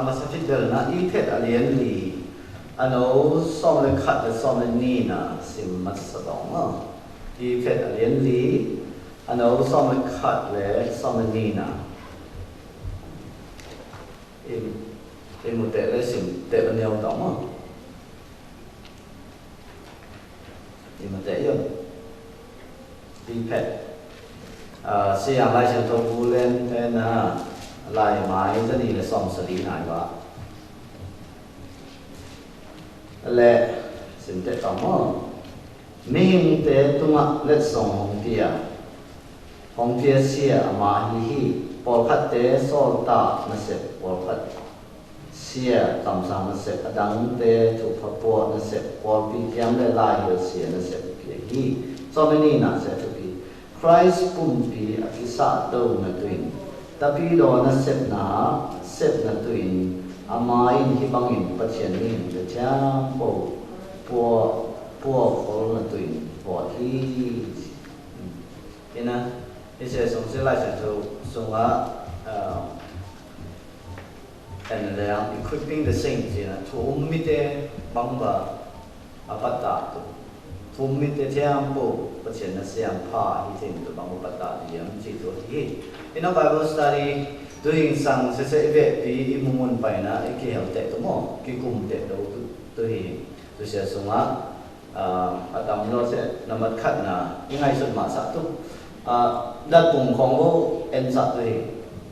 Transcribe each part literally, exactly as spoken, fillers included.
Masa phit bel na, Ephet a lian li, a nô sawm leh khat leh sawm leh nina, sim masa dong ma. Ephet a lian li, a nô sawm leh khat leh sawm leh nina. Ê, ê mô tê leh sim tê leh nêu dong ma. Ê mô tê yơh. Ephet. Ơ, Siam lai seng tô bu len pen na, lai mai zani leh sawm sari nai wa. Leh, sim tê tong mô. Mihing tê tung a lĕ song hong pia. Hong pia sia ama hi hi, pôl khat tê sôl ta nasep, pôl khat sia tăm sang nasep, adang tê thu pha pua nasep, pôl pi kiam leh lai hil sia nasep pia hi. Sô meni na sia thu pi. Christ pumpi a kisa dong na tuin. Tapi do nasep na, sep na tuin. Ama in hi bangin Pasian mihing tê thiam pô, pua, pua kôl na tuin. Pua hi. Ina, ise song se lai sen tu song a, uh, and then equipping the saints, ina, tu um mite bang ba, a pata tu. Tu um mite thiam pô, Pasian na siam pha, hi thiam tu bang ba pata tu yam ci tu hi. Ina Bible study, tu ing sang se se ibe pi i mungun pai na, i ki hel te tu mo, ki kum te tu, tu hi, tu sia song a, A, a tăm lo se, namat khat na, i ngai sun ma sa tu. A, dat pung khong vo, en sa tu hi.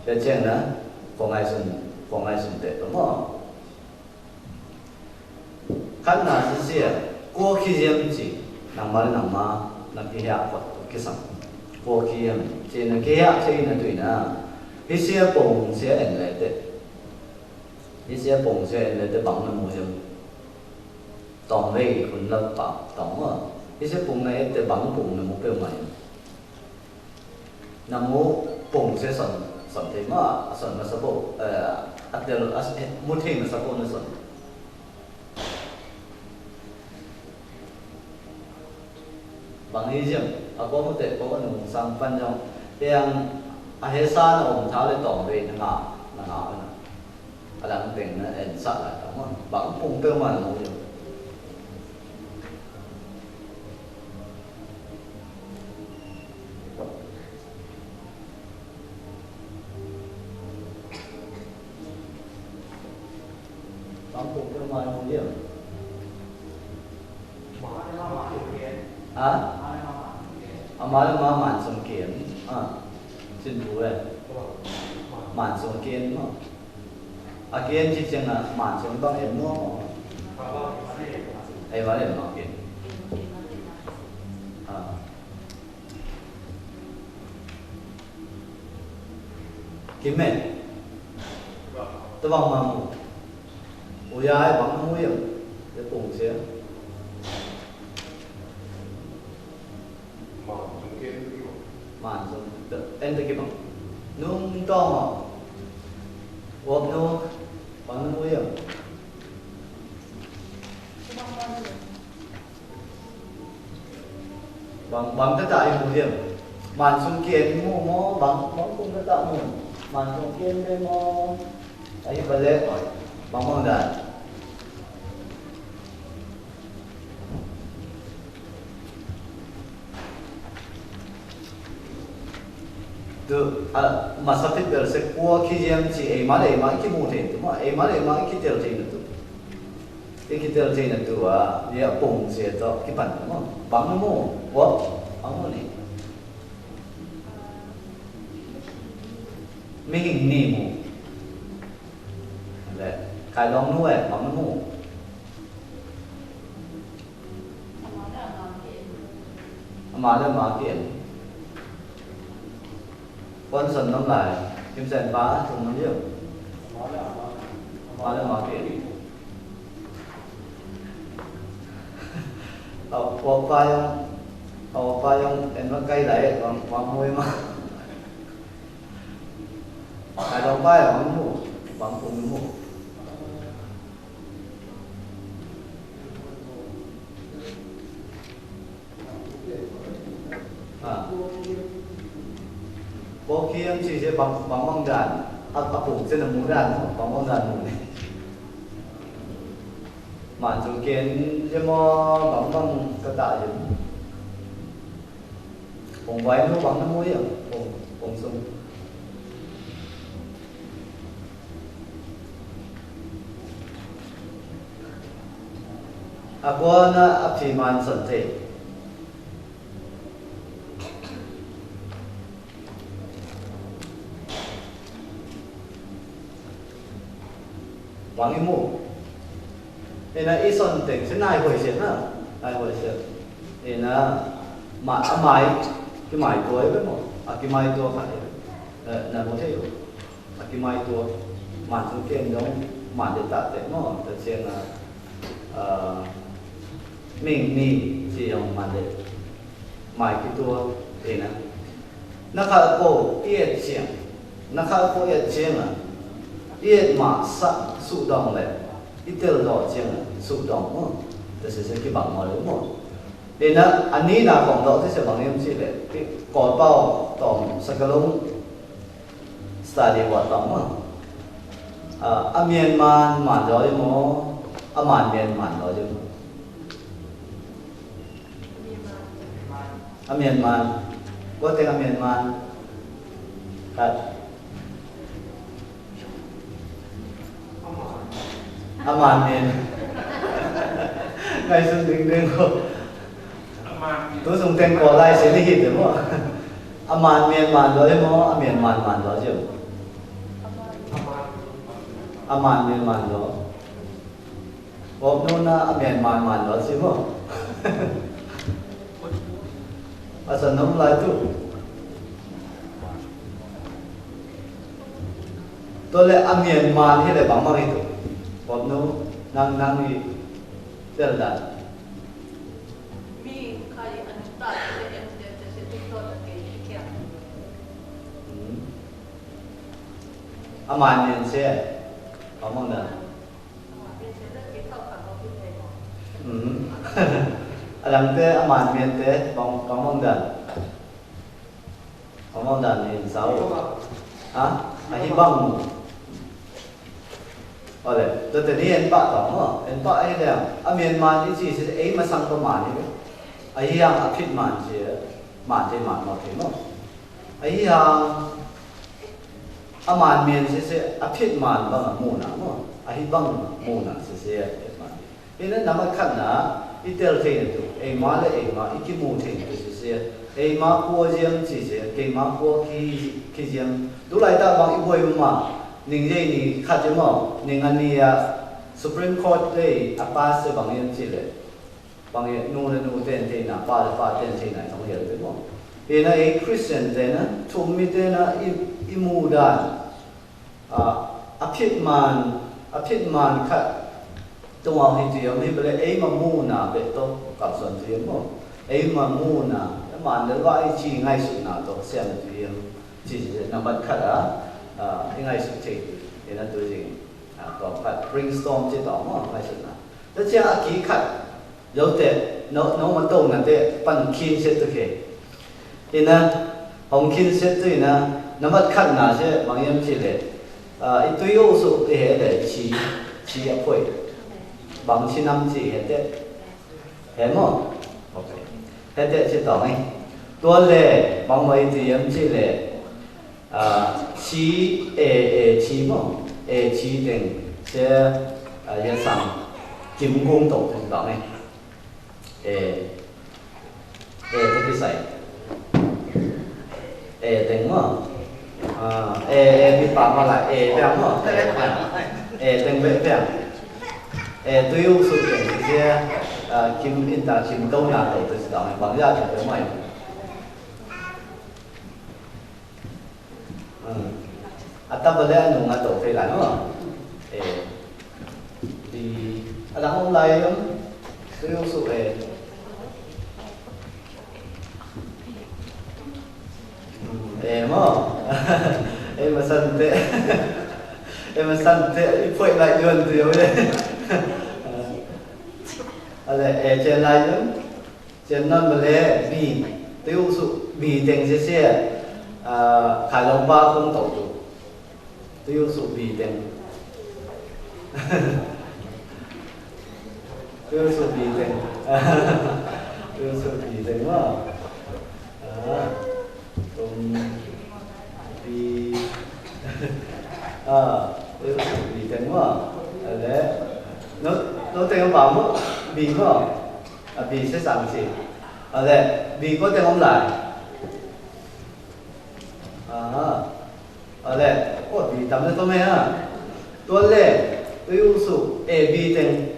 Pe cheng na, khong ngai sun, khong ngai sun te tu mo. Khat na si sia, kua ki yem chi, nang ma nang ma, na ki hia kot, ki sam. Kua ki yem chi, na ki hia chi na tui na. Hi sia pung sia en le te. Hi sia pung sia en le te bang na mu yem. Tòng vei khun lăp pă tòng mă. Ise pung na ete bang pung na mô pêu mai. Na mô pung se son, son thei mă, son mă sa pô, eh, atel, as, eh, mô thei mă sa pô na son. Bang hi jing, a kô mô te kô nung sang pan jong, yang a he sa na um tha le tòng vei na ngă, na ngă na. A dang teng na en sa lai tong mă. Bang pung pêu mă nô yơh. Bang pung pêu mă nô yơh. Hả? Ama lơ ma Màn Sung Kiên. À. Xin thú eh. Màn Sung Kiên mă. A Kiên chi cheng a Màn Sung bang em mô mô. Ê, wa lem mă Kiên. À. Kim mê. Tơ bang ma mô. Ôi ya, bang mô yơh. Tơ pung sia. Màn Sung, en tơ ki bang. Nung tong. Wap nu, bang nu yơh. Bang, bang tơtă i mô yơh. Màn Sung Kiên mô mô, bang, bang kung tơtă mô. Màn Sung Kiên mô. Ai, bale, ôi. Bang, bang đàn. Tơ, a, masa phit bel se kua ki yem chi, ê ma lơ ê ma ki mô thei tu mă, ê ma lơ ê ma ki tel thei na tu. Ê ki tel thei na tu a, ya pung se to ki pan tu mă. Bang mô, wap, bang mô ni. Mi hing ni mô. Lĕ, khai long nu e, bang mô. Ama lơ ma Kiên. Khuôn sân nâm lai, Kim Sen pa sân nâm yơh. Ama lơ ma Kiên. Ơ, ơ, pa yong, ơ, pa yong, en ma kai lai, wang, wang mui ma. Kai dong pa yong, wang mu, wang pung mu. À. Bố Kiên chỉ sẽ bằng, bằng, bằng đàn. A, a pung sĭn a mung dan, pung mung dan mung. Màn sung kên yơh mô, bang bang kata yơh. Pung bai nu bang na mô yơh, pung, pung sung. A kua na a phi màn săn tê. Wang i mu. Ê na i son teng, sĭ nai huai siet na. Nai huai siet. Ê na, ma, a mai, ki mai tua ê be mo. A ki mai tua ka ê. Ê, na mo te yo. A ki mai tua. Man su ken dong, man de ta te mo. Ta siet na. Ê, ming ni, si yong man de. Mai ki tua, ê na. Na kha ko, i et siang. Na kha ko et siang a. I et ma sa su dong le. I tel do siang su dong mo. Te se se ki bang mo le mo. Ê na, ani na kong do te se bang yem si le. Ki ko pao tong sa ka long. Study wa tong mo. A, a mien man man do yem mo. A man mien man do yem mo. A mien man. Kua teng a mien man. Kat. A man mien. Ngai sun ding ding ko. Tu sung teng ko lai se ni hit mo. A man mien man do mo, a mien man man do mo. A man mien man do. Bok nu na a mien man man lo si mo. A sa nông lai tu. Tơlơi a mien man hi lĕ bang măng hi tu. Bok nu năng năng hi tel dan. Mi khai ăn ta te em te te se tu to ta ke ke. A man mien se. Bang măng dan. Ư. A lăng te a man mien te bang, bang măng dan. Bang măng dan ni sao. Ha? A hih bang. Ơ lĕ, tơ te ni en pă tong, ha? En pă ê lĕ. A mien man ni si, si, ê ma sang pă man ni. A hih yang a phit man si, man te man ma phit ma. A hih yang A man mien sese, a phit man bang a muna mo. A hih bang muna sese, a phit man. Ê na, nâm bát khăt na, i tel thei na tu, ê ma lĕ ê ma, i ki mu thei na tu sese. Ê ma kua jiem sese, kê ma kua ki, ki jiem. Du lai ta bang i boi ma, ning jei ni khăt jiem mo, ning a ni a Supreme Court lĕ, a pass bang jiem si lĕ. Bang ê nu lĕ nu ten thei na, pa lĕ pa ten thei na, tong yel te mo. Ê na ê Christian te na, thum mi te na, i, i mu dan. A, a phit man, a phit man khăt. Tung a hi tu yem, hi bê lĕ ê ma mu na, bê to, kăp son tu yem mo. Ê ma mu na, ê man lĕ wa i chi ngai su na to, siam tu yem. Chi, chi, chi, nâm bát khăt a, a, i ngai su chi, ê na tu jing. A, to khăt, brainstorm chi to mo, ngai su na. Tơ chia a ki khăt. Yau te, nô, nô ma tông na te, păn khin set tu ke. Ê na, hong khin set tu ê na, nâm bát khăt na se, bang yem si lĕ. A, i tu yo su, i he lĕ, si, si a phôi. Bang si nâm si he te. He mo? Ok. He te si tong ê. Tua lĕ, bang ma i tu yem si lĕ. A, si, e, e, si mo. E, si teng. Se, a, ya sang. Kim gung tok teng tong ê. Ê, ê, tơ pi sai. Ê, teng mo. A, ê, ê, pi pa ma la, ê, piang mo. Ê, piang. Ê, teng bê piang. Ê, tu yu su teng, ê, a, kim in ta kim tông na tông tơ si tông, bang ya teng bê mai. Ơ. A ta bơ lĕ a nung a tô phê lai nô. Ê. Di, a lăng ôm lai yơm. Sư yô su ê. Ê mô. Ê ma săn tê. Ê ma săn tê. Ê phơi lai yuan tê yô ê. A lĕ ê chê lai yơm. Chén non bơ lĕ bì, tui u su bì teng sê sê, a, khai long ba không tau tu. Tui yu su bi teng. Tui yu su bi teng. Tui yu su bi teng mơ. A, tôm bi. A, tui yu su bi teng mơ. A lĕ. Nô, nô teng ba mơ. Bi mơ. A, bi se sang si. A lĕ. Bi kô teng ôm lai. A. A lĕ, ơ, bi tăm lĕ tôm e ha. Tua lĕ, tui yu su, A B teng,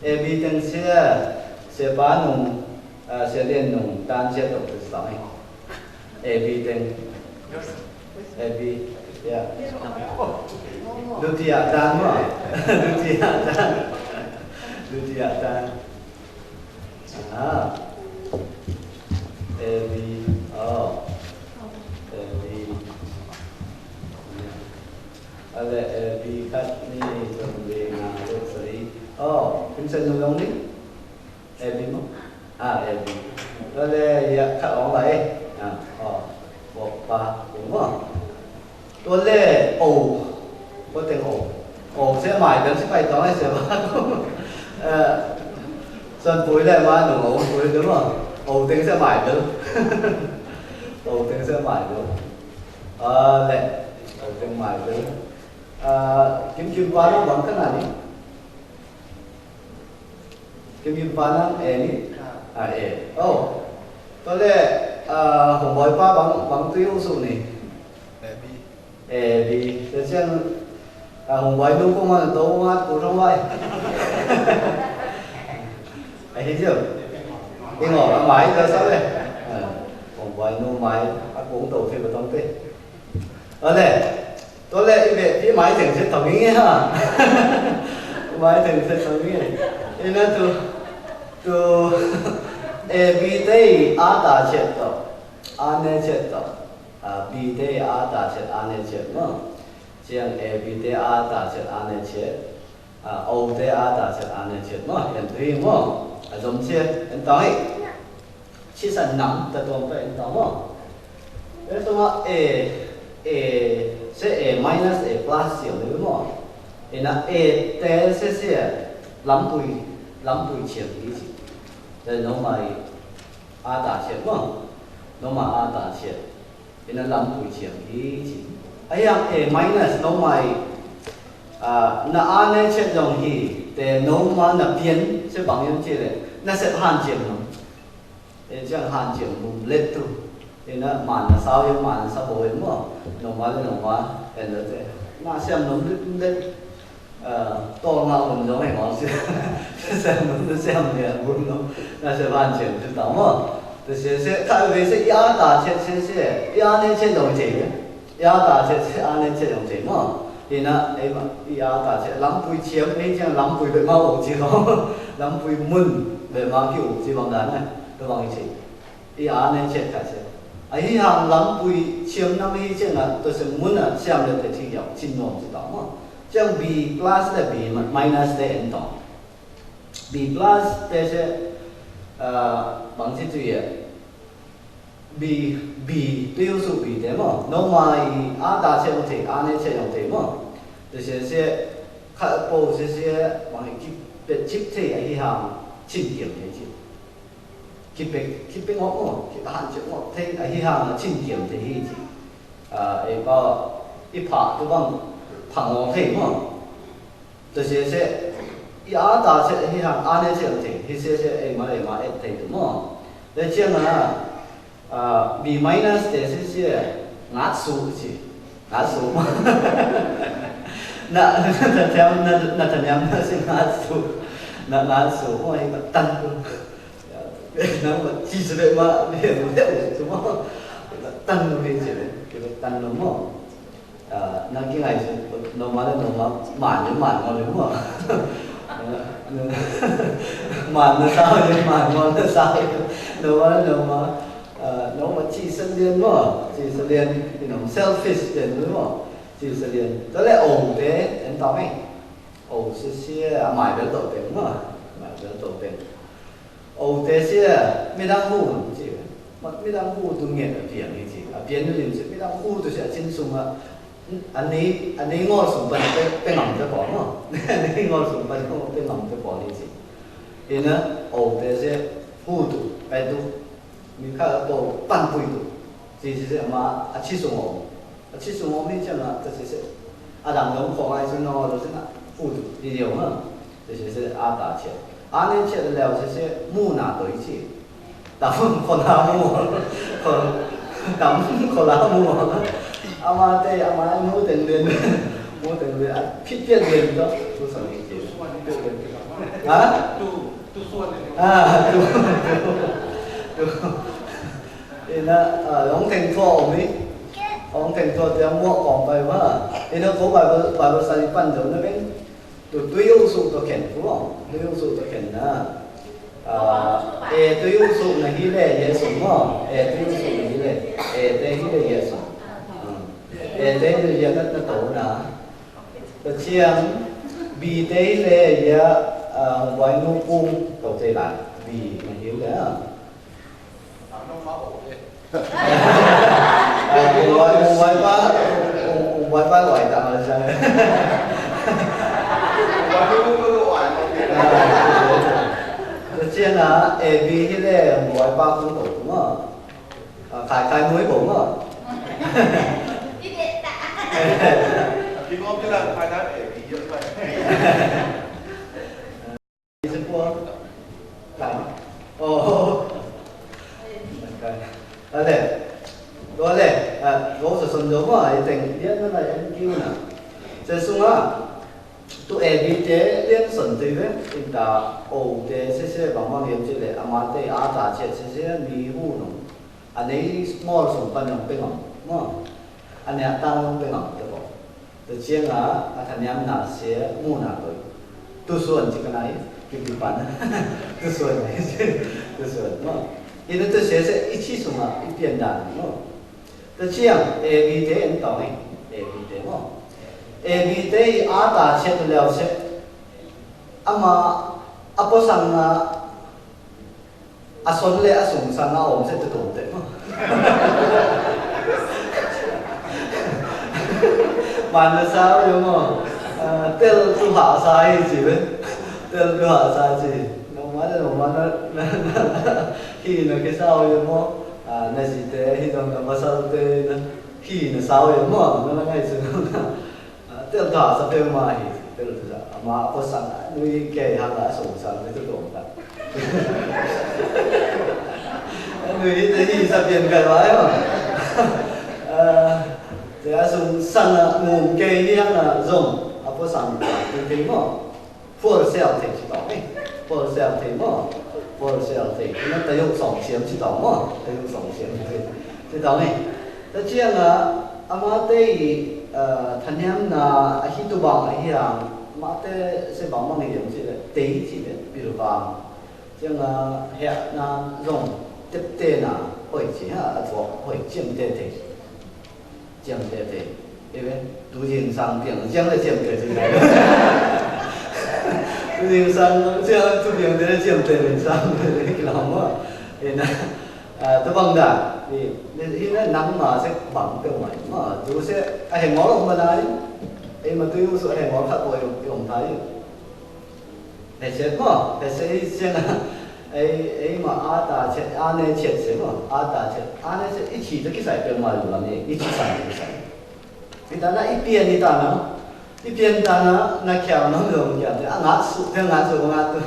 A B teng se, se pa nung, a, se lien nung, tan se tông tui tăm e. A B teng. A B, ya. Dutiya tan mơ. Dutiya tan. Dutiya tan. A. A B, ơ. A B. A lĕ A B khăt ni, dŏng, dê, nga, dŏ, sari. Ơ, phim sen nung dŏng ni? A B mơ? A, A B. Ơ lĕ, ya, khăt ong lai. A, ơ. Bŏk pa, dŏng mơ. Tua lĕ, ổ. Có tiếng ổ. Ổ sẽ mãi vẫn sẽ phải nói sẽ vào. Ờ, Sơn Phú lĕ mà nó ổ Phú đúng không? Ổ tiếng sẽ mãi vẫn. Ổ tiếng sẽ mãi vẫn. Ờ, lĕ. Ổ tiếng mãi vẫn. Ờ, Kim Kim Phan nó bằng thế nào nhỉ? Kim Kim Phan ăn ê ni? A, ê. Ơ. Tua lĕ, a, Hùng Bói pa băng, băng tui u su ni. Ê bi. Ê bi. Tơ siăng, a, Hùng Bói nu kông ăn tô ngăt kô trong vai. A, hí yơh. Ê ngỏ, a, mai tơ sao lĕ. Ơ. Hùng Bói nu mai, a, kông tô thê bơ tông tê. Ơ lĕ. Tua lĕ ih bĕ, ih mai teng sĕt thong ih ha. Mai teng sĕt thong ih. Ih na tu, tu, A B tê a ta sĕt to. A ne sĕt to. A, B tê a ta sĕt, a ne sĕt mơ. Siăng A B tê a ta sĕt, a ne sĕt. A, O tê a ta sĕt, a ne sĕt mơ. Yăn tui mơ. A, dôm sĕt, yăn tong ih. Sĭ săn năm, ta tuôm ta in tong mơ. Ê, tôm a, ê, ê, sĕ ê minus ê plus siêu lĕ mơ. Ê na ê tê sĕ sĕ, lăm pui, lăm pui chiêm ký sĭ. Lĕ nô mai a ta sĕt mơ. Nô mai a ta sĕt. Ê na lăm pui chiêm ký sĭ. A yang ê minus nô mai, a, na a ne sĕt dong hĭ. Tê nô mai na piên, sĕ băng yơng sĕ lĕ. Na sĕ hăn chiêm nô. Ê, jang hăn jêng mŭm lêt tu. Ê, na màn na sao yơh, màn na sao bô yơh mơ̆. Nô ma lĕ nô ma, ê, na tê. Na siam nô lêt lêt. Ơ, tô ngao mŭm yơh, ê, ngao siam. Siam nô, siam nê, mŭm nô. Na siam hăn jêng tu tao mơ̆. Tê siam siam, thai wê siam, ia ta siam, siam, siam. Ia nê siam dong jêng. Ia ta siam, siam, a nê siam dong jêng mơ̆. Ê, na, ê, ma, ia ta siam, lăm pui siam, ê, jang lăm pui bê ma ôp jêng lăm pui mŭn bê ma ki ôp jêng bang dan nê. Tơ bang jêng. Ê, a nê chĕt kha chĕt. A hih hăng lăm pui chiêm năm hih chĕt na, tui sĕ mŭn a chiêm lĕ tê thi yŏk, chĭn nôm chĭ tŏng mơ̆. Chăng B plus lĕ B mi-, minus tê en tŏng. B plus tê sĕ, ơ, bằng chĭ tui yê. B, B, tui yô su B tê mơ̆. Nô ma i a ta chĕt yŏng tê, a nê chĕt yŏng tê mơ̆. Tê sĕ sĕ, kha pô sĕ sĕ, bằng i kip, pê chip tê, a hih hăng, chĭn kiêm tê chĭn. Kip pê, kip pê ngŏk ngŏk, kip hăn chĕ ngŏk thê, a hih hăng chĭn kiêm thê hih chĭ. Ơ, ê, bơ, i phă tu băng, phă ngŏk thê mơ̆. Tơ sĕ sĕ, i a ta sĕ hih hăng, a nê sĕ thê, hih sĕ sĕ, ê, ma, ê, ma, ê, thê tu mơ̆. Lĕ chiang a, ơ, B minus tê sĕ sĕ, ngăt su chĭ. Ngăt su mơ̆. Na, na, na, na, na, na, sĕ ngăt su. Na, ngăt su mơ̆, hih bă tăng tu. Nang ma chi sebe ma, ma, ma, ma, ma, tan no mi sebe, kira tan no mo. Ah, nang ki ngai se, no ma, no ma, ma, no ma, no ma. Ma, no sa, no ma, no sa. No ma, no ma. Ah, no ma chi sa lien mo, chi sa lien, you know, selfish lien mo. Chi sa lien. Tale ong te, en ta me. Ong se se, ah, mai bel to teng mo. Mai bel to teng. Âu te sia, mi dang hu, ci. Ma, mi dang hu tu nget a pian ni ci. A pian ni lim ci, mi dang hu tu sia chin sung a. Anai, anai ngol sung pan pe, pe ngam te pô, no? Anai ngol sung pan pe ngam te pô ni si. Ina, ôh, te se, hu tu, pe tu, mi ka pô, pan pui tu. Si, si, si, ma, a chi sung ôh. A chi sung ôh mi chang a, te si, si. A dang dong kho ngai sung no, lo si na, hu tu, di yo ma. Te si, si, a ta che. A ne che, leo si, si, mu na to i chi. Tăm khô la mu. Khô, tăm khô la mu. Ama te, ama mu teng lien. Mu teng lien. A, phít piet lien to. Tu song i chi. Ha? Tu, tu suan. A, tu, tu. Tu. Ina, a, ong teng thua ong mi. Ong teng thua te muă kong pai ma. Ina ko bai, bai, bai sa li pan dong na beng. Tu, tu yu su tu khen, tu yu su tu khen na. A, e, tu yu su na hi le ye su mo. E, tu yu su na hi le. E, te hi le ye su. A. E, te hi le ye na, na to na. Ta chiang, bi te hi le ye, a, bai nu kung, to te la. Bi na hi le, a. Ơ, ung bai, ung bai pa, ung, ung bai pa bai tăm la chang. Ơ, ta chiang a, ê, bi hi le, ung bai pa kung tô mă. Ơ, khai, khai muối bổ mă. Thì có cái là khai thác ê bi yơh. Ơ. Ồ. Ơ, lĕ. Dua lĕ. Ơ, gôl sa sŏn dô mă, ê teng, liăn na lai ăn kiu na. Sê sung a. Tu ê bi te, liăn sŏn te ve, in ta, ôh, te, sê sê, bang bang yem sê lĕ, ama te, a ta, chet, sê sê, ni hu nong. Anai small sung pan yong pengong. Mă. Anai atang yong pengong te bŏ. Te chiang a, a tha niam na se, mu na bơi. Tu suan chi kanai, ki bi pan. Tu suan, tu suan, mă. Ina tu se se, i chi sung a, i pian dan, mă. Te chiang, ê bi te, in tong, ê bi te, mă. Ê bi te, i a ta chet leo se. Ama, a pô sang a, a sŏn lĕ a sung sang a ôm se tu tôm te mă. Mă na sao yơh mă. Ơ, tel tu ha sa hi chi ve. Tel tu ha sa chi. Nô ma nô ma na, na, na, na. Hi na ke sao yơh mă. Ơ, na si te, hi dong na ma sao te na. Hi na sao yơh mă. Na na ngai su na. Ơ, tel ta sa tel ma hi, tel ta sa. Ama pô sang, nui kê hăng a sung sang, nui tu tôm ta. Nui te hi sa pian kai wa yo. Ơ, te a sung sang a, nui kê hi hăng a zong, a pô sang, tu te mă. Phô sel te chi tong, ê. Phô sel te mă. Phô sel te. Nui ta yôk song siam chi tong mă. Ta yôk song siam te. Chi tong, ê. Ta chiang a, ama te, ơ, tha niam na, a hi tu bang, a hi ang, ama te, se bang bang yem chi le, te chi le, bil bang. Chiang a, hia na, zong, tep te na, hoi chi ha, a tuak, hoi chiang te te. Chiang te te. Ê ve, tu jing sang piang, chiang le chiang te te. Tu jing sang, chiang, tu piang te le chiang te le, sang te le, ki lau mă. Ê na. Ơ, tơ bang đa, ê, ê, ê, nă, nắng mà sẽ bằng tơ mày, mà, du sẽ, a, hê ngó lŏng mà nai, ê, mà tui u sô hê ngó khăt bôi, yŏng thai. Hê sét mă, hê sét, ê, sét, ê, ê, mà a ta sét, a nê sét sét mă, a ta sét, a nê sét, ê, chi tơ ki sai tơ mày lu lăm, ê, ê, chi sai tơ ki sai. Ê, ta nă, ê, piên, ê, ta nă, Ê piên ta nă, nă kiao nă lŏng kiao te, a ngat su, te ngat su ngat tu.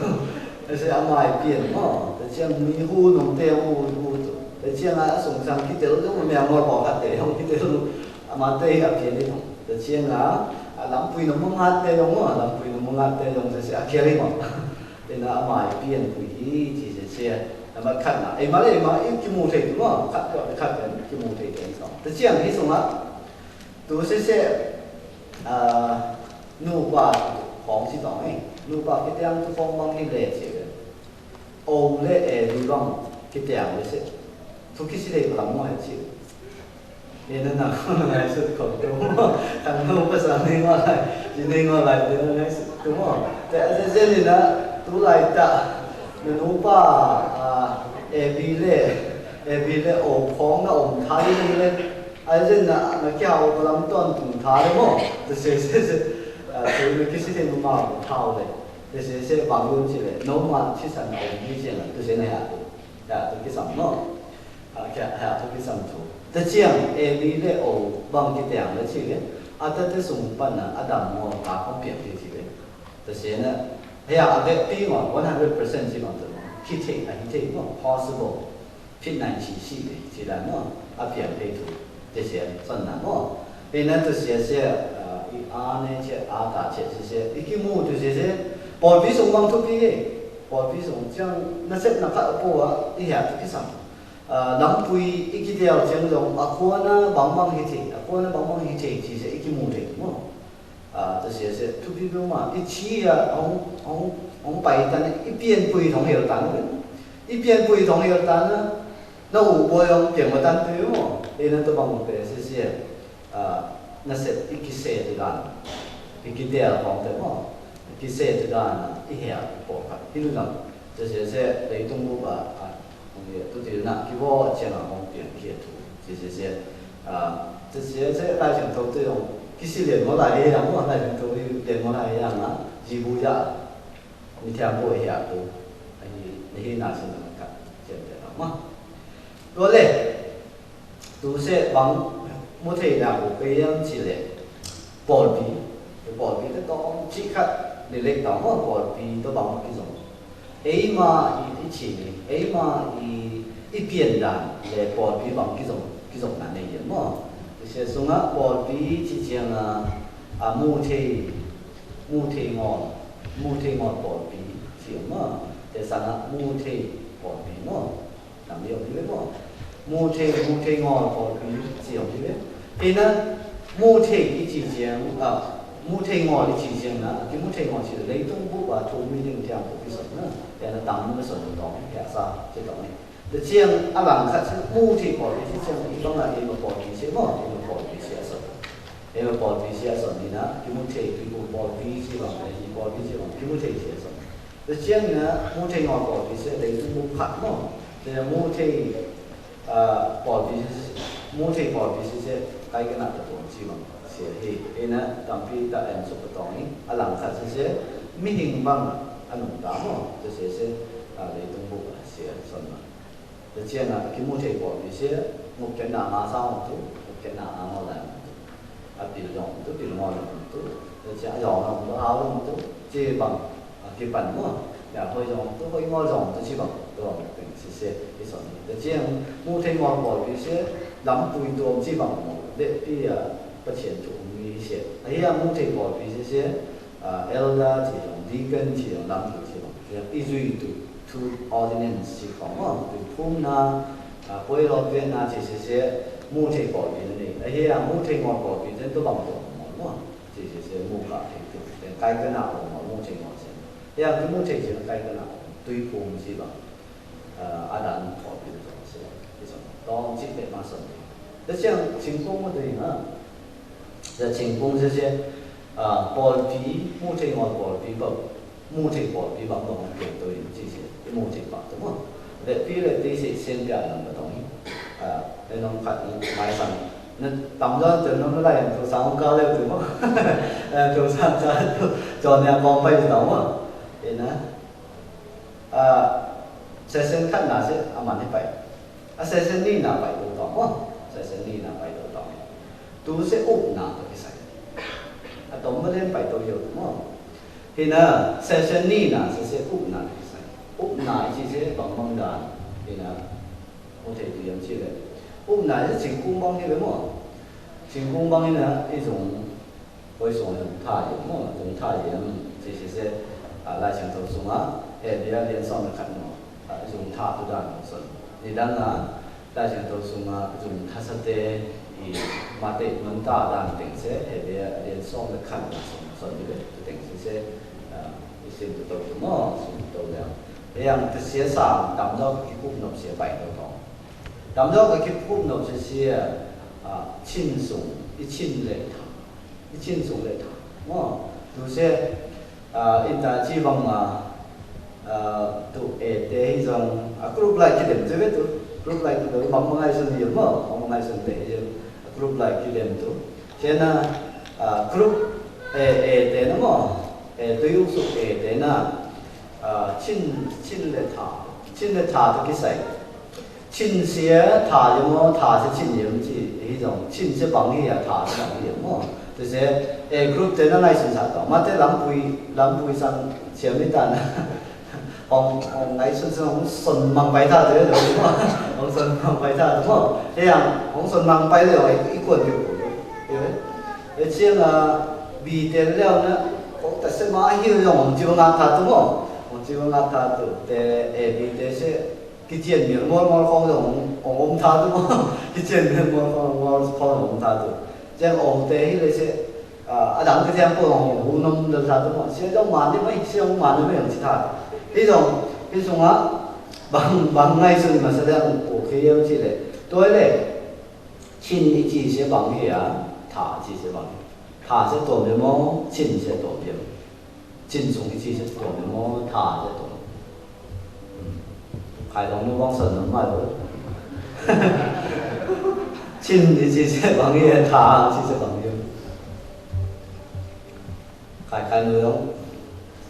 Ê sê a mai piên mă, te chiang mi hu nong te hu, hu tu. Te chiang a sung sang ki te lu, mă mia mor bok a te, hong ki te lu, a ma te a piên ê tong. Te chiang a, a lam pui nong mă ngat te yong mă, lam pui nong mă ngat te yong, te sê a kiao ê mă. Te nă a mai piên pui ê, chi sê sê. Nă mă khăt nă, ê mă lê mă, ê ki mu te tu mă, khăt kơ, khăt kơ, ki mu te tu mă. Te chiang ê sung a, Tu sê sê, a, nu pa khong si tong ê, nu pa ki tiang tu khong bang ki lê chê. Ong lê ê lu bang ki tiang lê sê. Tu ki si lê blang mo hê chê. Ê nă nă, ngai sut khong tu mo. Thang nu pa sa ni ngo lai, si ni ngo lai, ni ngai sut tu mo. Te a sê sê ni nă, tu lai ta. Nă nu pa, a, ê bi lê, ê bi lê ong khong nă ong thai ni lê. Ai, zen na, na kiao ko lam ton tung tha le mo. Tơ se se se. A, tơ na kisi te mo ma tha le. Tơ se se bang yun ci le. No ma ci san na ong ni zen na. Tơ se na ya tu. Ya tu ki sam no. A, kia ya tu ki sam tu. Tơ ciang, e mi le o bang ki tiang le ci le. A ta tơ sung pan na, a dam mo ta kong piang ki ci le. Tơ se na. Ya, a be pi mo, one hundred percent ci bang tu. Ki te, a hi te mo, possible. Phít nai chi si le, chi la no, a piang pei tu, te sia, son na no. Pei na tu sia sia, a, i a ne che, a ta che, sia sia, i ki mu tu sia sia, pol pi sung mang tu pi e, pol pi sung chiang, na sep na kha po a, i hia tu ki sam. A, lam pui, i ki tiao chiang dong, a kua na bang bang hi te, a kua na bang bang hi te, chi sia, i ki mu te, mo. A, tơ sia sia, tu pi pi ma, i chi a, ong, ong, ong pai tan, i pian pui thong hiel tan, i pian pui thong hiel tan, na u boi ong pian ma tan tu mo, i na tu bang pe sia sia, a, na se, i ki se tu dan, i ki te a kong te mo, i ki se tu dan, i hia po ka, i lu dan, tơ sia sia, lei tung bu ba, a, Hong ye, tu ti na ki vo chen a hong pian kia tu. Sia sia sia. A, sia sia sia, lai chen tu tu yong. Ki si lian mo lai yang mo, lai chen tu lian mo lai yang a. Ji bu ya. Mi tiang bu ya tu. Ai, ni hi na sin na ka. Chen te na ma. Lo le. Tu se bang mu thei na bu pe yang chi le. Pol pi. Pol pi ta tong chi khat. Ni lek tong mo pol pi ta bang ki zong. Ê ma i, i chi ni, ê ma i, i pian dan, le pol pi bang ki zong, ki zong nan ne yen mo. Tơ sia sung a pol pi chi chiang a, a mu thei, mu thei ngol, mu thei ngol pol pi, chi mo. Tơ sang a mu thei pol pi mo. Nâm yŏng ti le mo. Mu thei, mu thei ngol pol pi, chi yŏng ti le. Ê na, mu thei i chi chiang, a, mu thei ngol i chi chiang na, ki mu thei ngol chi le, lei tung bu ba thu mi ling tiang bu ki son na. Ê na tam mu son tong, ya sa, chi tong ni. Lei chiang, a lang khat chi, mu thei pol pi chi chiang, i bang na, i ma pol pi chi mo, i ma pol pi chi a son. I ma pol pi chi a son ni na, ki mu thei, ki mu pol pi chi bang, i pol pi chi bang, ki mu thei chi a son. Tơ chiang na, mu thei ngol pol pi sia, lei tung bu phat mo. Tơ mu thei, a, pol pi sia, mu thei pol pi sia, kai kơ na ta pon chi bang sia hi. Ê na, tam pi ta en su pa tong hi. A lang khat sia sia, mi hing bang, a nung ta mo. Tơ sia sia, a, lei tung bu sia, son ma. Tơ chiang a, ki mu thei pol pi sia, nguk ken na ma sa ong tu, nguk ken na ma ngol lai ong tu. A pil dong tu, pil ngol dong tu. Tơ chiang a yong dong tu, a dong tu, chi bang, a ki pan mo. Ya, hoi dong tu, hoi ngol dong tu, chi bang, dong tu, si se, i son. Tơ chiang, mu thei ngol pol pi sia, lam pui dong chi bang mo. Leh pi a, pa chien tu, mi sia. A hia mu thei pol pi sia sia, a, elder chi dong, deacon chi dong, lam tu chi dong. Ya, i zui tu, tu ordinance chi khong mo, tu phung na, a, poi lo pien na chi sia sia, mu thei pol pi ni. A hia, mu thei ngol pol pi, ten tu bang tu mo mo. Chi sia sia, mu ka thei tu, ten kai kơ na mo, mu thei ngol sia. Ya, tu mu thei sia, kai kơ na mo, tu phung chi bang. A, a dan pol pi tu sia, tu sia. Tong chi pe ma son. Tơ chiang, ching kông mo tu na. Tơ chiang kông sia sia, a, pol pi, mu thei ngol pol pi bang, mu thei pol pi bang bang pian tu yin chi sia, i mu thei pă tu mo. Leh pi leh ti si sien pian nong bơ tong yin. A, leh nong khat ni mai sang. Nă, tam dong tu nong lai tu sang ka leh tu mo. Ơ, tu sang ka tu, chon ya kong pai tu mo. Ê na. A, session khat na se, a man ni pai. A session ni na pai tu tong mo. Session ni na pai tu tong. Tu se up na tu ki sai. A tom ma den pai tu yo mo. Hi na, session ni na se se up na tu ki sai. Up na i chi se bang bang dan. Hi na, mu thei tu yam chi le. Up na i se ching kung bang hi le mo. Ching kung bang hi na, i zong Ôi, song yam tha yam mô, song tha yam, či či se, a, Lai Siangtho sung a, Hêbrơ lian song mê khăn mô, a, song tha tu dan mô song. Ni dang a, Lai Siangtho sung a, song tha sa te, i, ma te mân ta dan teng se, Hêbrơ lian song mê khăn mô song, song ni le, tu teng se se, a, i sim tu tau tu mô, sim tu tau yam. Yang te sia sa, tam dok ki kup nop sia bai tu tong. Tam dok ki kup nop sia sia, a, chin sung, i chin le tha. I chin sung le tha. Mô, tu se, a, in ta chi bang ma, a, tu e te hi zong, a, group lai ki dem te ve tu, group lai ki dem bang ma ngai sun yem mô, bang ma ngai sun te yem. Group lai ki dem tu. Chê na, a, group, e, e, te na mo, e, tu yung su, e, te na, a, chin, chin le tha, chin le tha tu ki sai. Chin sie tha yung mo, tha sie chin yung chi, hi dong, chin sie bang hi ya, tha sie bang hi yung mo. Tu sie, e, group te na nai sun sa tong. Ma te lam pui, lam pui sang, sia mi tan. Hong, hong ngai sun sun hong sun mang pai tha tu, hong sun mang pai tha tu mo. Thế yang, hong sun mang pai leo, i kuan yu ku. Thế, thế chiang a, bi te leo na, hong ta se ma hiu yong hong chiu ngak tha tu mo. Hong chiu ngak tha tu, te, e, bi te se, ki chien miên mol mol khong yong hong, hong om tha tu mo. Ki chien miên mol khong, mol khong hong om tha tu. Chiang hong te hi le se, a, a dang kơ thiang pô hong hu nôm dal tha tơ mô. Sia dong man đi mê, sia dong man đi mê hong chi tha. Hi dong, hi sung a, bang, bang ngai sung ma sa dang pô kê yem chi lê. Tôi lê, chin i chi sia bang hi a, tha chi sia bang hi. Tha sia tuôm yem mô, chin sia tuôm yem. Chin sung i chi sia tuôm yem mô, tha sia tuôm. Khai dong nô bang sân nô mai lô. Chin i chi sia bang hi a, tha chi sia bang hi. Khai khai nô yong.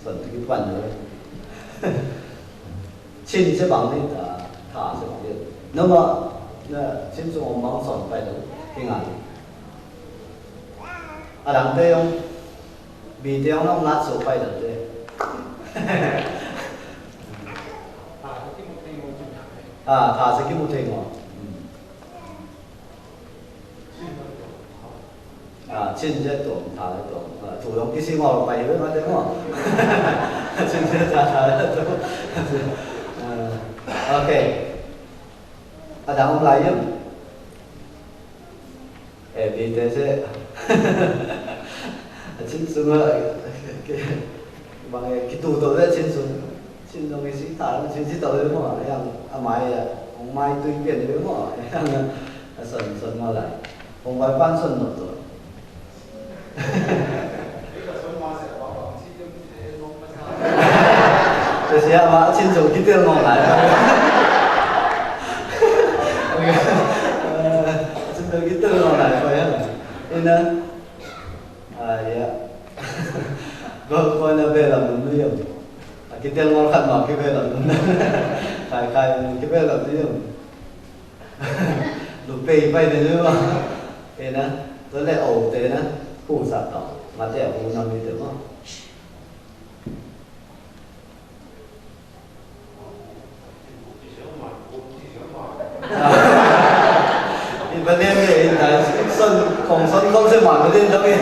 Sân tơ ki tuan nô. Chin sia bang hi, tha, tha sia bang hi. Nô ma, na, chin sung ong bang sân pai lô. Ki ngă. A dang tê yong. Bi tê yong nô ngă sô pai lô tê. A, tha sia ki mu thê ngô. A, chin sia tuôm, tha sia tuôm. A, chủ động ký sinh ngô pai yơh, mà thế ngô. Chin sia tha, tha sia tuôm. A, ok. A, dang ôm lai yơh. E, bi tê se. Chin sung a, ke, bang e, ki tu to se chin sung. Chin sung e si ta, chin si to le mo, yang, a mai a, ong mai tui pian le mo, yang, a son, son ma lai. Ong bai pan son no to. Tê sia ma chin sung ki têl ngô lai. Chin sung ki têl ngô lai, phải không? Ina. A, ya. Bơ, bơ na bê lam num yơh. A, ki têl ngô khăn ma ki bê lam num. Khai, khai, ki bê lam num yơh. Lu pê pai tê yơh. Ina. Tơ lê ôh tê na. Hu sa tong. Ma tê hu nâm mi tê ma. Ih, bơ nêm ih, ih, ta, son, khong son, khong se màn bơ nêm dong ih.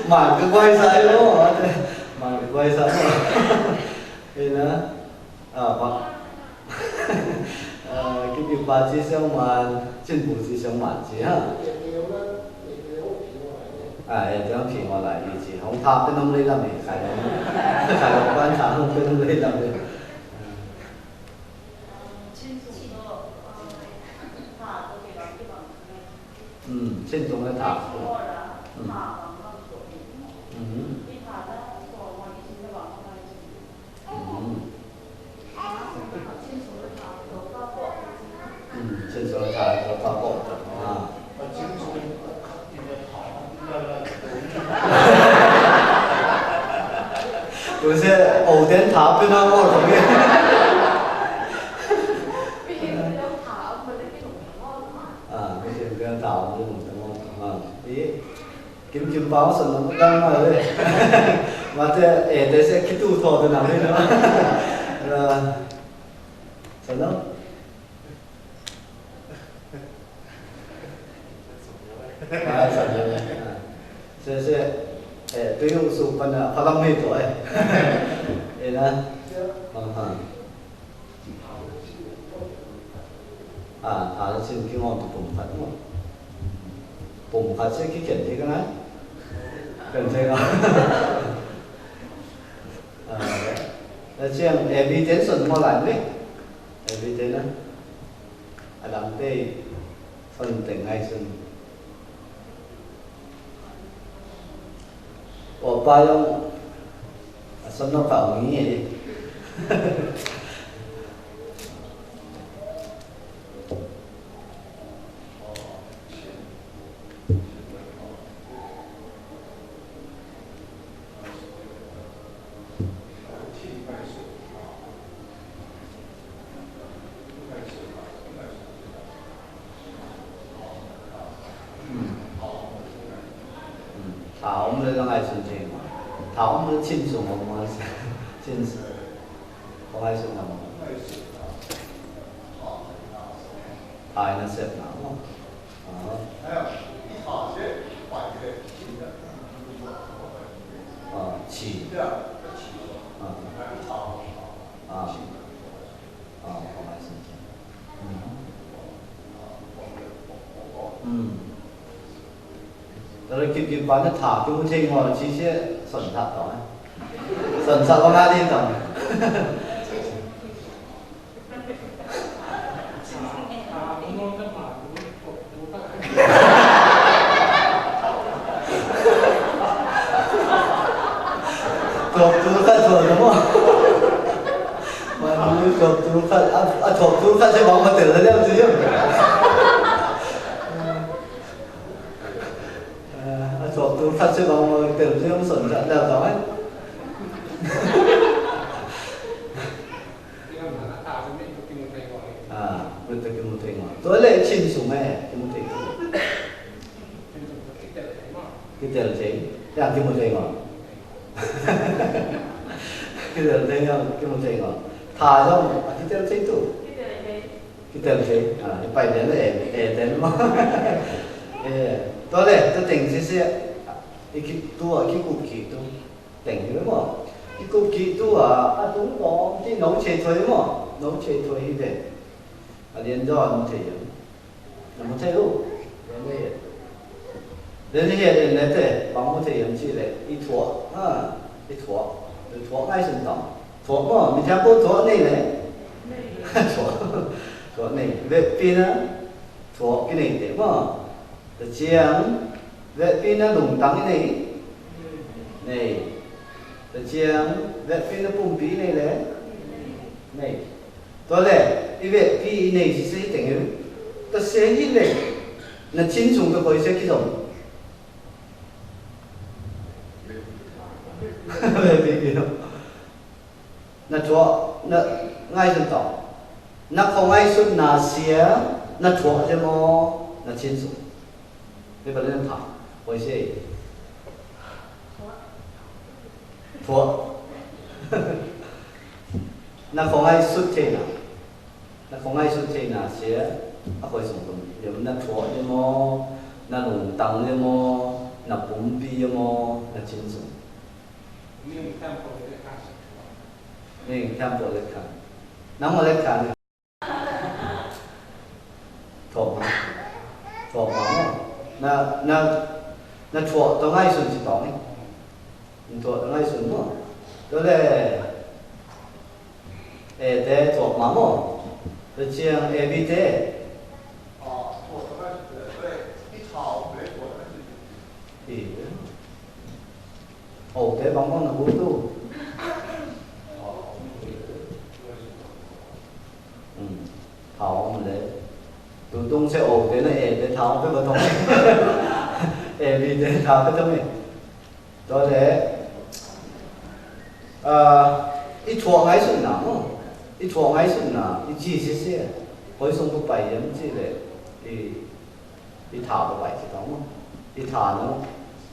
Màn kơ guai sai lô, màn kơ guai sai lô. Ih na, a, bơ. A, kí pi pa chi siang màn, chin pu chi siang màn chi ha. A, e, teng phi ngô lai i chi. Hong tha pê nâm lei lam i, khai lei. Khai lei ban tha hong pê nâm lei lam i. Ừm, chin tung lei tha. Ừm. Ừm. Ừm. Ừm, chin sung tha, tha, tha, tha, tha. A. Bơ se, ôh, ten tha, pê nô, ôh, tha, pê. A, bơ se, ten tha, pê nô, tha, tha, tha. Ih. Kim kim pao sân nô mô dăng ma lê. Ma te, e, te se ki tu thô te nang lê nô. Ra. Sân nô? A, sân nô. A. Se, se, e, tu yu su pana, pala mi to, e. E na. Aha. A, tha sia chin ki ngôn tu pum phat mô. Pum phat sia ki khen thi ka nai. Khen thi ka. A, la chiang evidence sân mô lai mê. Evidence na. A dang te sân teng ngai sân. Ơ, pa yong, a, sân nô pa ung i. Ngai sun ching ma. Thao mô chinh sung mô mô. Chinh sung. Kho ngai sun nô mô. Thai na sep na mô. Ờ. Ờ, chì. Ờ. Ờ. Ờ, kho ngai sun ching. Ừm. Ừm. Tơlơi kit kit ban na thao, kit mô thê ngô, chi sie, sŏn sat tŏng. Sŏn sat wa ngă đi tŏng. Thuộc tu khắt thuộc mô. Mà thuộc tu khắt, à, à, thuộc tu khắt sẽ bảo mà tỉnh là leo chứ. À, thuộc tu khắt sẽ bảo mà tỉnh là leo, sẵn sàng leo tao ấy. À, bớt tơ kit mô thê ngô. Tơ lĕ chinh sung mê, kit mô thê ngô. Kit têl thê. Yang kit mô thê ngô. Kit têl thê ngô, kit mô thê ngô. Thao yŏng, à, kit têl thê tu. Kit têl thê. À, ih pay đen lĕ, ê, ê, đen mô. Ê, tơ lĕ, tơ têng sĭ sĭ. Ih kit tu, à, kit kụp kit tu. Têng hĭ mô. Ih kụp kit tu, à, à, tung tong, ti nô chê thuê mô. Nô chê thuê hĭ đen. À, liên do nô chê yŏng. Nă mô thê u. Dê nê hiê. Dê nê hiê, dê nê tê, bang mô thê yem chi lê. Ih thuă. Ha, ih thuă. Ih thuă ngai sŭn tong. Thuă mô, mi thiang pô thuă nê lê. Thuă. Thuă nê. Wet pi nă. Thuă ki nê tê mô. Tơ chiang. Wet pi nă lùng tăng nê. Nê. Tơ chiang. Wet pi nă pum pi nê lê. Nê. Tơlơi, ih wet pi ih nê sĭ sĭ têng ih. Tơ sĭ ih lê. Nă chin sung tơ kôi sĭ ki dong. Wet pi ih nô. Nă chuă, nă ngai sŭn tong. Nă kho ngai sŭn nă sĭ, nă chuă jê mô, nă chin sung. Ih bă lê nă thao, kôi sĭ. Thuă. Nă kho ngai sŭn chê nă. Nă kho ngai sŭn chê nă sĭ, a kôi sung tong. Yem nă thuă yem mô, nă lùng tăng yem mô, nă pum pi yem mô, nă chin sung. Ning thiăm pô lĕ khan. Nă mô lĕ khan. Thuă ma. Thuă ma mô. Nă, nă, nă thuă tơ ngai sŭn chi tong ih. Nă thuă tơ ngai sŭn mô. Tơlơi. Ê tê thuă ma mô. Tơ chiang ê bi tê. Ih. Ổ tê bang bang nă bu tu. Hm. Thao mă lĕ. Tu tung sĭ ổ tê nă ê tê thao pê bơ tong. Ê bi tê thao pê tong ê. Tơlơi. Ơ, ih thuă ngai sŭn nă mô. Ih thuă ngai sŭn nă. Ih chi sĭ sĭ. Kôi sung pô pay yem chi lê. Ih Ih thao pô pay chi tong mô. Ih thao nô.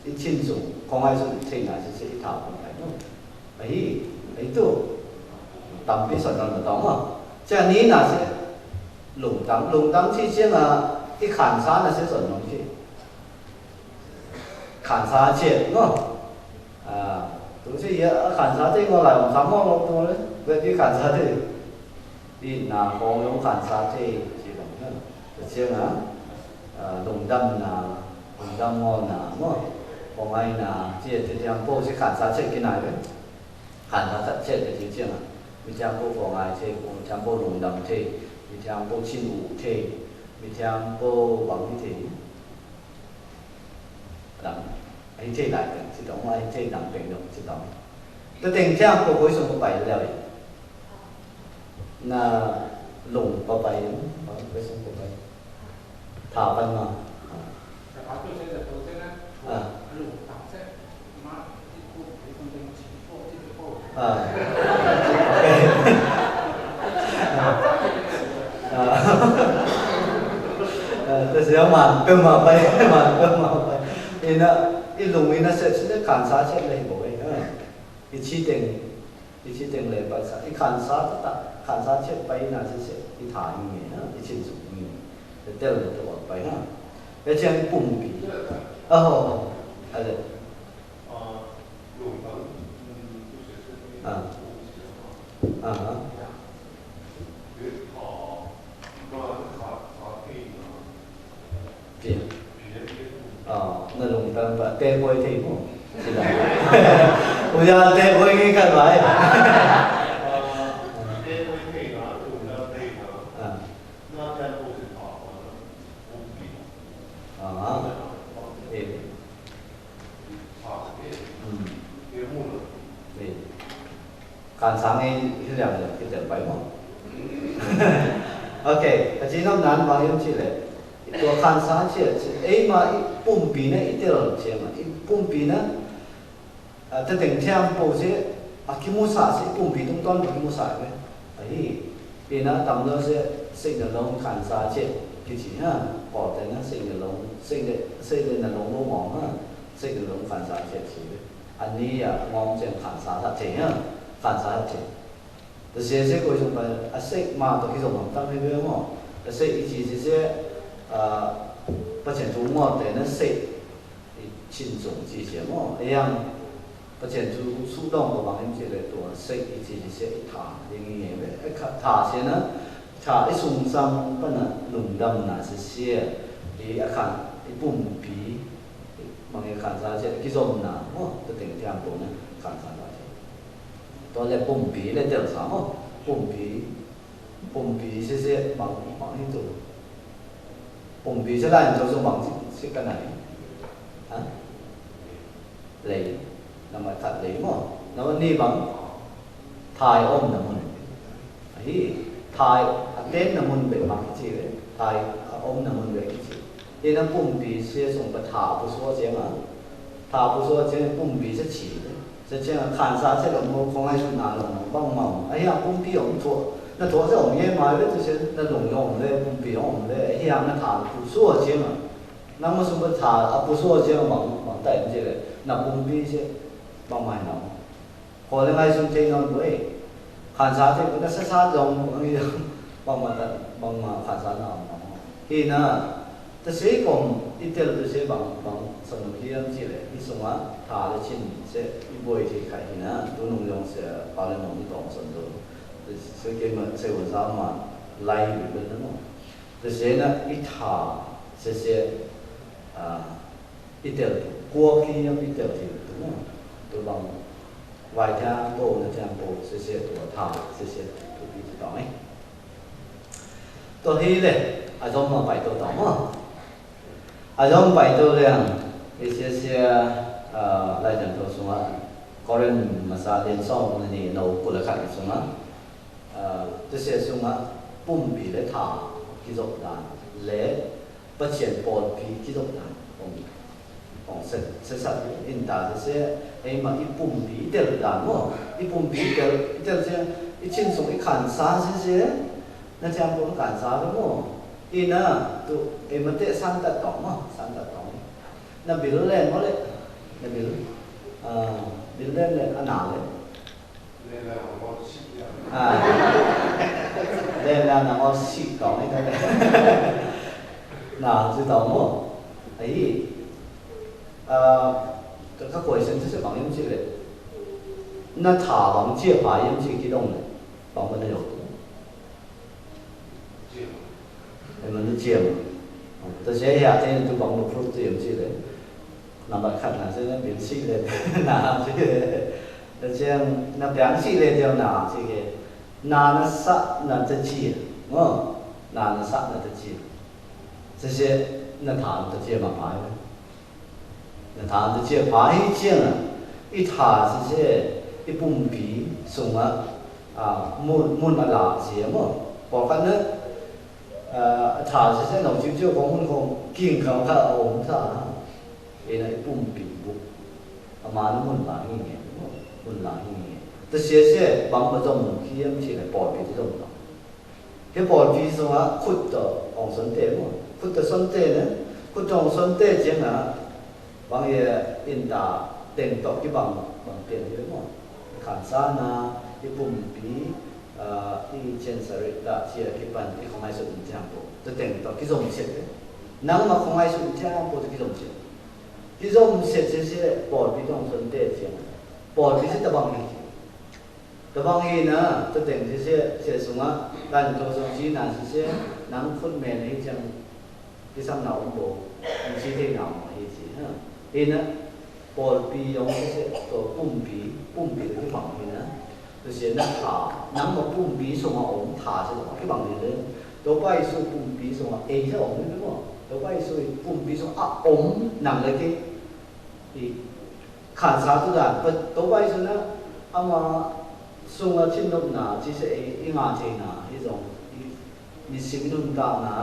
Ih chin sung. Kho ngai sŭn thê nă sĭ sĭ ih thao pô pay nô. Ahi, ahi tu. Tâm pi sŏn nô tong mô. Chê ni nă sĭ. Lùng tăng, lùng tăng chi chê nă. Ih khan sa nă sĭ sŏn nô chi. Khan sa chê nô. À, tu sĭ yơh, khan sa thê ngô lai ong sa mô lôk tu lĕ, wet pi khan sa thê. Ih nă kông yong khan sa thê, sĭ dong nă. Tơ chiang nă, à, lùng dăm nă, lùng dăm ngô nă, mô. Kông ai nă, sĭ tê thiang pô sĭ khan sa thê ki nai wet. Khan sa thê tê sĭ chiang nă. Mi thiang pô kông ai thê, mi thiang pô lùng dăm thê, mi thiang pô chin u thê, mi thiang pô bang thê. Dăm, ahi thê lai teng, sĭ tong, ahi thê dăm teng dong, sĭ tong. Tơ teng thiang pô kôi sung pô pay leo ih. Nă lùng pô pay, kôi sung pô pay. Thao păn ma. À. À. À. À. Tơ sĭ măn pơm ma pay, măn pơm ma pay. Ih nă, Ih lŭng ih nă sĕt sĕt lĕ khan sa sĕt lĕ ih bŏ ih, ih či teng, ih či teng lĕ pai sa, ih khan sa ta, khan sa sĕt pai nă sĕt sĕt, ih tha ih ngê, ih či sŭk ih ngê. Ih tel lĕ tơ pai ha. Ih čiăng pum pi. Ơ, ơ, ơ. Ơ. Ơ. Pi. Ơ, nă lŭng tăng pă, tê bôi thê mô. Či đa. Ui ya tê bôi nghi khăn lai. Ơ. Ơ. Ê. Ê. Khan sa ngê hil yang lĕ, ih tel pai mô. Ôkê, a či nŏm nan bang yom či lĕ. Tua khan sa či, ê ma ih pum pi nă ih tel či ma, ih pum pi nă. A, tơ teng thiam pô či, a ki mô sa či, pum pi tung ton ki mô sa mê. A hi, ih nă tam nơ či, sĕ nă lông khan sa či, ki či ha, pô tê nă sĕ nă lông, sĕ nă, sĕ nă lông lông mong ha, sĕ nă lông khan sa či či. Ani a ngom čiăng khan sa sa thê ha, khan sa sa thê. Tơ sĕ sĕ kôi sung pa, a sĕ ma tơ ki sung hong tăng hê bê mô. Tơ sĕ i chi sĕ sĕ, a, pa chen tu ngor tê nă sĕ, i chin sung chi sĕ mô. Ê yang, pa chen tu su dong pa bang him chi lĕ tua sĕ i chi sĕ sĕ i tha, i ngi nge bê. Ê kha tha sĕ nă, tha i sung sang pa nă, lung dam nă sĕ sĕ, i a khan, i pum pi, Măng ê khan sa sĕ, ki zôm nă, mô, tơ teng tiam pô nă, khan sa sĕ. Tơ lĕ pum pi lĕ tel sa, mô, pum pi, pum pi sĕ sĕ, măng, măng hĭ tu. Pum pi sĕ lai, tơ zôm măng sĕ, sĕ ka nai. Hă? Lei. Nă mă thăt lei, mô. Nă mă ni măng. Thai ôm nă mŭn. Ahi, thai, a ten nă mŭn bĕ măng ki chi bĕ, thai, a ôm nă mŭn bĕ ki chi. Ê nă pum pi sĕ sung pa tha pu sua chiang a. Tha pu sua chiang pum pi sĕ chi bĕ. Sĕ chiang a khan sa sĕ lŏng mô khong ai su nă lŏng mô bang măng. Ahi, a pum pi ôm thuă. Nă thuă sĕ ôm ye mai bĕ tu sĕ nă lŏng yŏng lĕ pum pi ôm lĕ. Ahi, a nă tha pu sua chiang a. Nă mô sung pa tha a pu sua chiang a măng, măng tai măng chi lĕ. Nă pum pi sĕ bang mai nă. Khua lĕ ngai sun cheng ngon bue. Khan sa cheng bue, nă sa sa dong, bang ma ta, bang ma khan sa nă ong nă. Hi nă, tơ sĕ kôm, i tel tơ sĕ bang, bang, sông nô hiam chi lĕ, i sung a, tha lĕ chin, sĕ, i bue chi khai hi nă, tu nung yong sĕ, pa lĕ nong i tong sông tu. Tơ sĕ kê ma, sĕ wun sa ma, lai bi bê nă nô. Tơ sĕ nă, i tha, sĕ sĕ, a, I tel, kuôk hi yơh i tel hi, tu nô. Tu bang, wai tiang pô, na tiang pô, sê sê tu thao, sê sê tu pi tu tong ê. Tu hi lê, a dŏm ma pai tu tong mô. A dŏm pai tu lê, ê sê sê, ơ, lai dăn tu sung a, Kôrin ma sa dên song, nê nô kula khat sung a. Ơ, tu sê sung a, pum pi lê thao, ki dŏk dan, lê, Pơcheng pôl pi ki dŏk dan, ong, ong sĕ, sĕ sat, in ta sĕ sĕ, ê ma i pum pi i tel dan mô, i pum pi i tel, i tel sĕ, i chin sung i khan sa sĕ sĕ, na tiang pum khan sa sĕ mô, i na, tu, ê ma tê san tat tong mô, san tat tong. Na bil len mô lê, na bil, ơ, bil len lê, a na lê. À, đây là nà ngó sị tong ê, nà sị tong mô. Ê, à, các, các quầy xem xét bằng yếm chi lê. Nà thả bằng chia phái yếm chi ký đông lê. Bằng bên này rồi. Ê, mă nư chiêm. Tơ che ya tê tu bang lu pru tiêm chi lê. Nà băt khăt nà sê nà biên chi lê. Nà chi lê. Tơ che nà biên chi lê tiêm nà chi lê. Nà nà sa nà tơ chi. Ngơ. Nà nà sa nà tơ chi. Tơ che nà thả nà tơ chi mă phai. Nà thả tơ chi phai hi chiêng à. I thả sê sê, i pum pi, sung à, à, mun, mun a la sê mô. Pô khăn nơ, à, thả sê sê nô chiu chiu kông mun kông, king kông kha ôm thả. Ê nơ i pum pi bu. À ma nơ mun la hi nghe, mun la hi nghe. Tơ sê sê, bang ma dŏm mun khiêm chi nơ pô pi dŏm nô. Hiê pôl pi sung a khut tơ ong son tê mô. Khut tơ son tê nê. Khut tơ ong son tê chiêng a. Bang ye in ta teng tŏ kibang bang teng ye mô. Kham sa na, i pum pi, a, i chen sa ri ta chia kipan i khong ai su in tiang pô. Ta teng tŏ kizom set ye. Nang ma khong ai su in tiang pô ta kizom set. Kizom set se se pol pi tong son te chia. Pol pi se ta bang ye. Tơbang hi na, tơteng sise, se sung a, tan to sung si na sise, nang phut men hi chang, ki sam na ung bo, ung si te na ung hi si, ha. Hi na, pol pi yong sise, to pum pi, pum pi ki bang hi na. To se na tha, nang ma pum pi sung a ung tha se ki bang hi le. To bai su pum pi sung a, e se ung hi mo. To bai su pum pi sung a ung nang le ki. Hi. Khăn sa tu dan, pơ tôbai su na, ama sung a chin nop na, chi se e, i ngă thei na, i zong, i, mi sim nun ta na,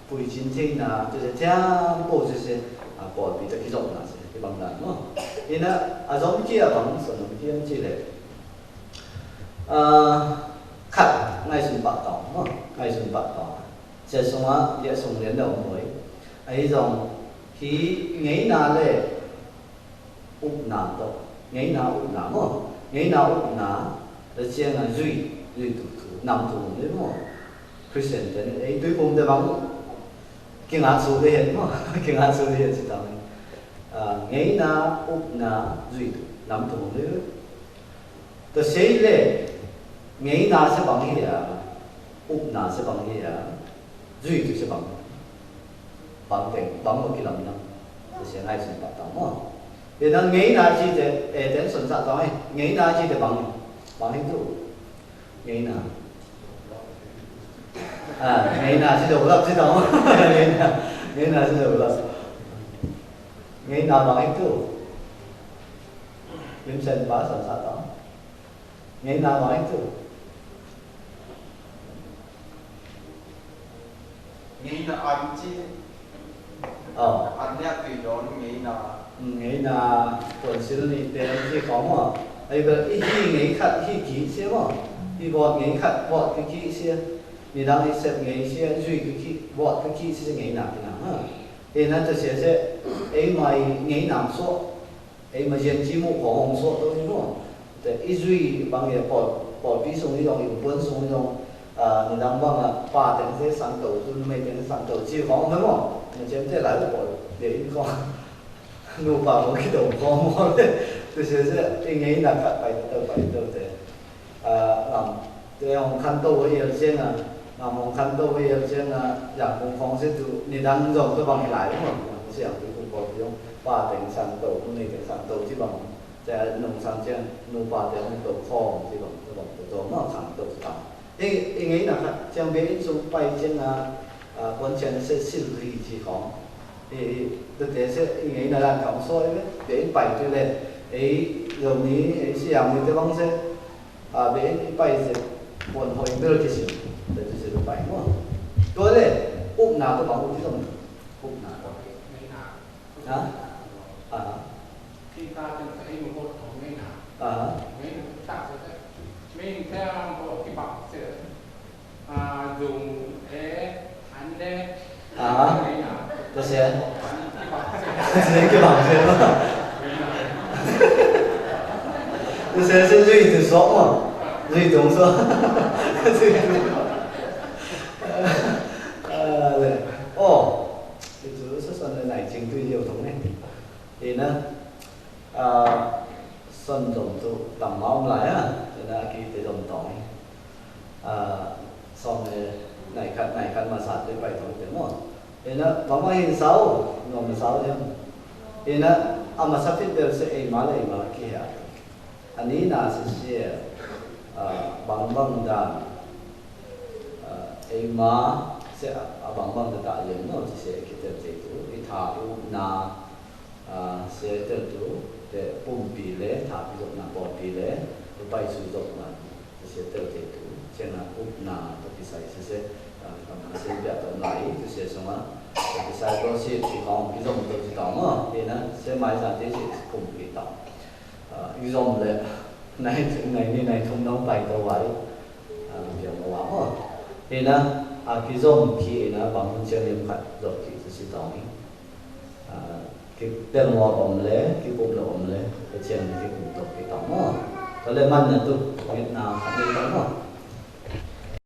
pui chin thei na, tu se thiam pô se se, a, pol pi ta ki zong na se, i bang dan, no. I na, a zong ki a bang, so nung ki ang chi le. A, khăt, ngai sun pă tong, no, ngai sun pă tong. Se sung a, ye sung lien da ung boi. A, i zong, ki ngai na le, Uk na tŏ. Ngai na uk na mô. Ngai na uk na. Lĕ chiang a zui. Zui tu tu. Năm tu mô. Christian ten. Ê, tui pum te bang. Ki ngă su de hên mô. Ki ngă su de hên si tăm. A, ngai na uk na zui tu. Năm tu mô. Tơ sei lĕ. Ngai na se bang hia. Uk na se bang hia. Zui tu se bang. Bang teng, bang mô ki lam nang. Tơ se ngai sun pă tong mô. Ê nang ngai na chi te, ê ten sun sa tong ê. Ngai na chi te bang. Bang hin tu. Ngai na. A, ngai na chi te ulap chi tong. Ngai na, ngai na chi te ulap. Ngai na bang hin tu. Lim sen pa sun sa tong. Ngai na bang hin tu. Ngai na ăn chi. Ơ. Ăn nhă tui yon ngai na. Ngai na, kuôn sil ni ten chi khong mô. Ai bơ, i hi ngai khăt, hi ki sie mô. I vot ngai khăt, vot ki ki sie. Ni dang i sep ngai sie, zui ki ki, vot ki ki sie ngai na ki na. Ha. Ê na tơ sie sie, ê mai ngai na so. Ê, ma jen chi mô khong hong suă tô ni mô. Te i zui bang ye pol, pol pi sung ni dong, i buôn sung ni dong, a, ni dang bang a, pa teng se sang tô, tu ni mê teng sang tô, chi khong ni mô. Ni jen te lai pol, de in khong. Nu pa khong ki dong khong mô le. Tu se se, i ngai na khăt pai tô, pai tô te. A, ngăm, te hong khăn tô wơi yel siêng a, ngăm hong khăn tô wơi yel siêng a, yang kung khong se tu, ni dang zong tô bang hi lai mô, yang kung siêng tu kung pol pi yong, pa teng sang tô, nu ni teng sang tô, chi bang, te nung sang siêng, nu pa teng nung tô khong, chi bang, tô bang, tô tô, mô khăn tô ta. Ê, ê, ngai na khăt, siêng bê in sung pai siêng a, a, kuôn siêng se sil ri chi khong. Ê, ê, te te se, ê, ngai na lan khong soi bê, bê in pai tu le, ê, yong ni, ê, siêng ni te bang se, A, bê in i pai se, buôn hơi bê ki sin, bê tu se bê pai mô. Tô le, uk na tô bang uk ti tong. Uk na tô. Hả? À. Khi ta chân phải một hột thổ ngay nào. À. Ngay là ta sẽ, mình theo một cái bảo sẽ, à, dùng để Ăn đê. À, tơ se. Tơ se kì bang se. Tơ se se zui tu sŏk mô. Zui tu sŏk. Zui tu. À, lĕ. Ồ. Zui tu sŏk sŏk nai nai ching tu yua tong ne. Ê na. A, sŏn dŏm tu tăm mâu mlai a, ê na, a ki tê dŏm tong. A, sŏn ê, nai khăt, nai khăt ma sat tê pai tong tê mô. Ê na, ma ma hin sau, nô ma sau yam. Ê na, a ma sa phit bel se ê ma lê ê ma ki hia. A ni na se se, a, bang bang dan. A, ê ma se a, a bang bang dan ta yam nô, se se ki tê tê tu, i tha u na, A, se tơl tu, te pum pi le, tha pi dŏk na pon pi le, tu pai su dŏk na, se tơl te tu, se na up na, tu pi sai se se, a, kăm na se pia tŏ nai, tu se sung a, tu pi sai tŏ si, si hong, pi dŏm tŏ si tŏ mô, pi na, se mai sa te si pum pi tŏ. A, i dŏm le, nai, nai ni nai thum nong pai tŏ wai, a, pia mô wa mô. Pi na, a, pi dŏm ki na, bang hun se ni khat dŏm ki, tu si tŏ ni. A, Kik teng wa ƀong le, kik ƀong le ƀong le, kik teng kik ƀong le kik teng wa. Tơlơi măn nă tu, ngăt nă, ngăt nă.